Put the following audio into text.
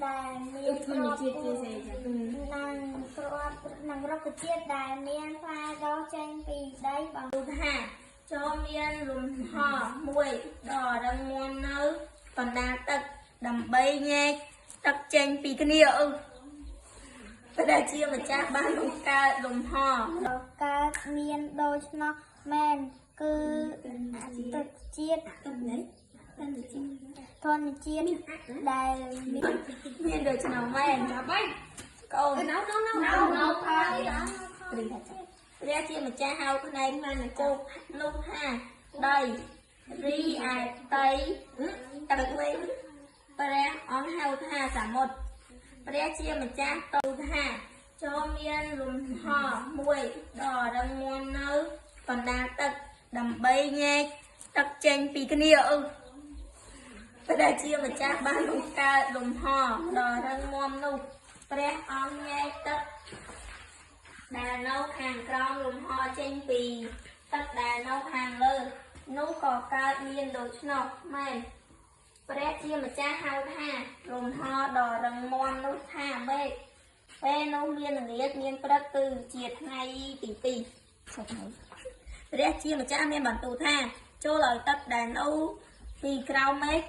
ដែលមាន ធញ្ញជាតិជាស្អីចឹង និងគ្រាប់និងរុក្ខជាតិដែលមានផ្លែដុះចេញពីដីបង្ ទូថាចូលមានលំហមួយដ៏រឹងមាំនៅកណ្ដាលទឹកដើម្បីញែកទឹកចេញពីគ្នាអឺព្រះជាម្ចាស់បានបង្កើតលំហ កើតមានដូច្នោះមែនគឺទឹកជាតិធម្មជាតិដែលមាន មានដូច្នោះមែន ចាប់ហើយក ូន ណៅណៅណៅ ណៅណៅព្រះជាម្ចាស់ហៅផ្នែកបានគោកនោះថាដីរីឯតីទឹកវិញព្រះអង្គហៅថាសមុទ្រព្រះជាម្ចាស់ទូថាចូលមានលំហមួយដ៏រឹងមាំនៅកណ្ដាលទឹកដើម្បីញែកទឹកចេញពីគ្នាអឺព្រះជាម្ចាស់បានបង្កើតលំហដ៏រឹងមាំនោះព្រះអង្គញែកទឹក ដែលនៅខាងក្រោមលំហចេញពីទឹកដែលនៅខាងលើនោះក៏កើតមានដូច្នោះមែនព្រះជាម្ចាស់ហៅថាលំហដ៏រឹងមាំនោះថាមេឃពេលនោះមានល្ងាចមានព្រឹកគឺជាថ្ងៃទី2សុខហើយព្រះជាម្ចាស់មានបន្ទូលថាចូលឲ្យទឹកដែលនៅពីក្រោមមេឃ